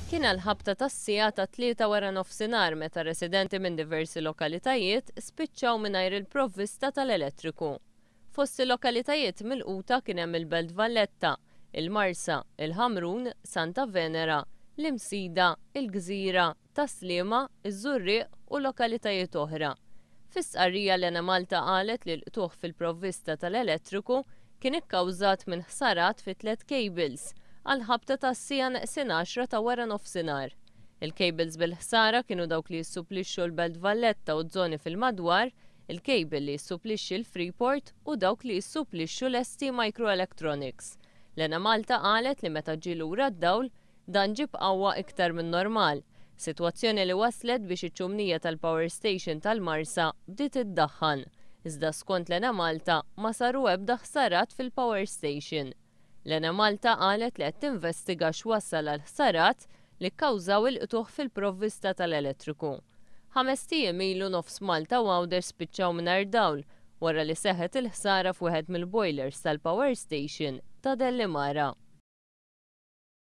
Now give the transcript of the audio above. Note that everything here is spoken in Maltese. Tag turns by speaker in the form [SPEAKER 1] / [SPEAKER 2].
[SPEAKER 1] Kien għall-ħabta tas-siegħa tat-tlieta waranofsinhar meta residenti minn diversi lokalitajiet spiċċaw mingħajr il-provvista tal-elettriku. Fost il-lokalitajiet milquta kien hemm il-Belt Valletta, il-Marsa, il-Ħamrun, Santa Venera, l-Imsida, il-Gżira, Tas-Sliema, iż-Żurrieq u lokalitajiet oħra. Fi stqarrija l-Enemalta qalet li l-qtugħ fil-provvista tal-elettriku kien ikkawżat minn ħsarat fi tlett cables għall-ħabta tas-siegħa neqsin għaxra ta' waranofsinhar. Il-cables bil-ħsara kienu dawk li jissupplixxu l-Belt Valletta u z-zoni fil-madwar, il-cable li jissupplixxi l-Freeport u dawk li jissupplixxu l-ST Microelectronics. L-Enemalta qalet li meta ġie lura d-dawl, Dan ġie b'qawwa iktar min-normal, sitwazzjoni li wasslet biex iċ-ċumnija tal-power station tal-Marsa bdiet iddaħħan, iżda skont l-Enemalta ma saru ebda ħsarat fil-power station. L-Enemalta qalet li qed tinvestiga x'wassal għall-ħsarat li kkawżaw il-qtugħ fil-provvista tal-elettriku. Ħamest ijiem ilu nofs Malta u Għawdex spiċċaw mingħajr dawl wara li seħħet il-ħsara f'wieħed mill-boilers tal-power station ta' Dellimara.